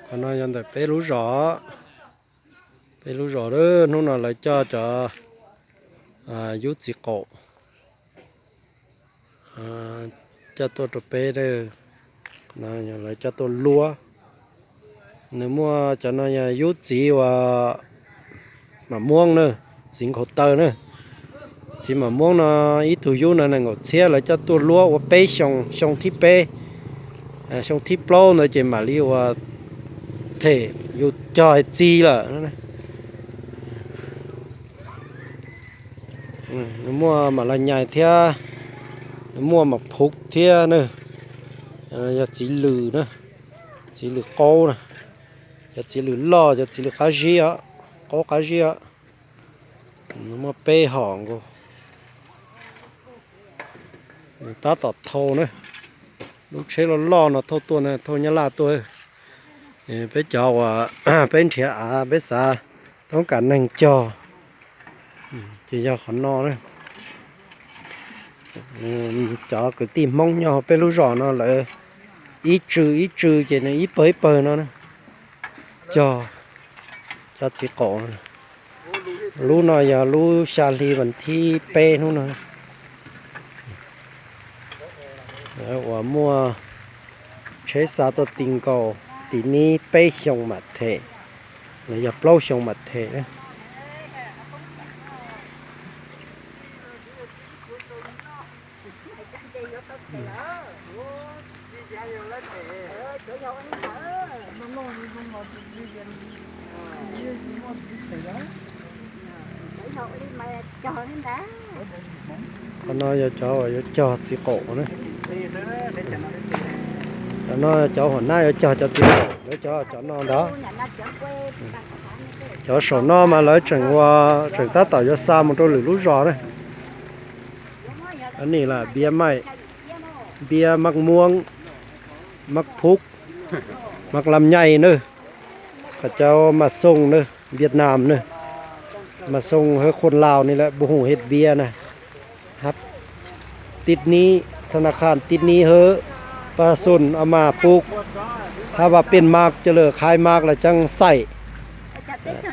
Qhov no yog ntawm peb lub zos, peb lub zos hnub no lawv coj cov yub txiv qaum coj tuaj rau peb, lawv coj tuaj luab. Nws muaj cov no yog yub txiv uas mam muab na, txiv nkhaus taw na. Txiv mam muab no ib tug yub no nees nkaum txhiab, lawv coj tuaj luab ua peb xyoo, xyoo thib peb, xyoo thib plaub ntawd ces mam li ua them yus cog txi lawm. Nws muaj mam laj nyais thiab, nws muaj mam phuv thiab na. Yog txiv lws na, txiv lws qaub na, cov txiv lws loj, cov txiv lws qab zib os, qaub qab zib os. Nws muaj peb hom nkaus. Nws tab tom thau na, lub tsheb loj loj no thauj tuaj na, thauj Nyab Laj tuaj. Peb cov uas peb nrhiav av peb xav toob kas neeg cog, ces yog qhov no na. Cov kwv tij Hmoob nyob hauv peb lub zos no lawv ib tsw ib tsw ces nws ib pawg ib pawg no cog cov txiv qaum. Lub no yog lub xya hli vas thib peb hnub no uas muaj tsheb xa tuaj ti nkaus tim ni peb xyoo mam them, los yog plaub xyoo mam them. Qhov no yog cov uas yuav cog txiv qaum na. Cov no cov huam nab yuav cog cov txiv qaum, lawv cov cov no ntag. Cov saum no mas lawv tseem ua, tseem tab tom yuav xa mus rau lwm lub zos na. Ni lam npiav maim, npiav maj muab, maj phuv, maj lam nyaim na. Qhov cov maj xooj na, Vietnam na, maj xooj hwv khuôn Lào ni lawm, bu hu hej npiav na. Hab tib nib, thab na khan tib nib hwv, paj xooj a mas pub, thab vas pij maj coj lawm khai maj los caab xaim,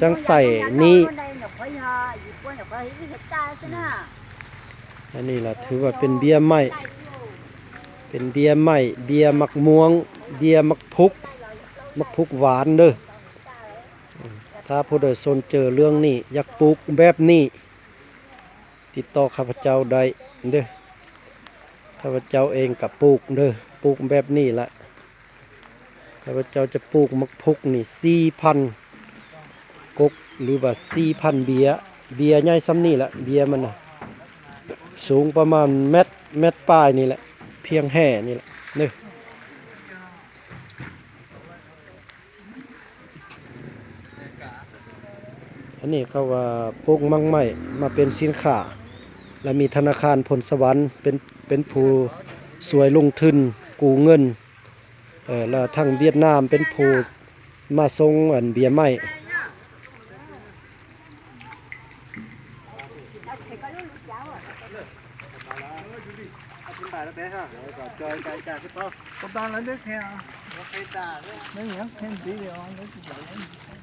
caab xaim nib. Ni lam thwv vas pij npiav maim, pij npiav maim, npiav maj muab, npiav maj phuv, maj phuv vas na. Thab phuv daws xooj caws lwm nim yaj pub npeb nim, tiv toj khab paj cauv dai ntag. Khab paj cauv ees kam pub ntag, pub npeb nim lawm. Khab paj cauv coj pub maj phuv nim xib phaj kub lwm vas xib phaj npiav, npiav nyaib xab nim lawm, npiav mas na, xuv paj mas meb, meb paj ni lawm, phiab hem ni lawm. Ni kha vas pub maj maim mas peb xib kham, lawv mi thab na khan Phoo Sa Vas peb phu xuav lung thwj ku ngwj, lawv thaj Vietnam peb phu maj xooj npiav maim.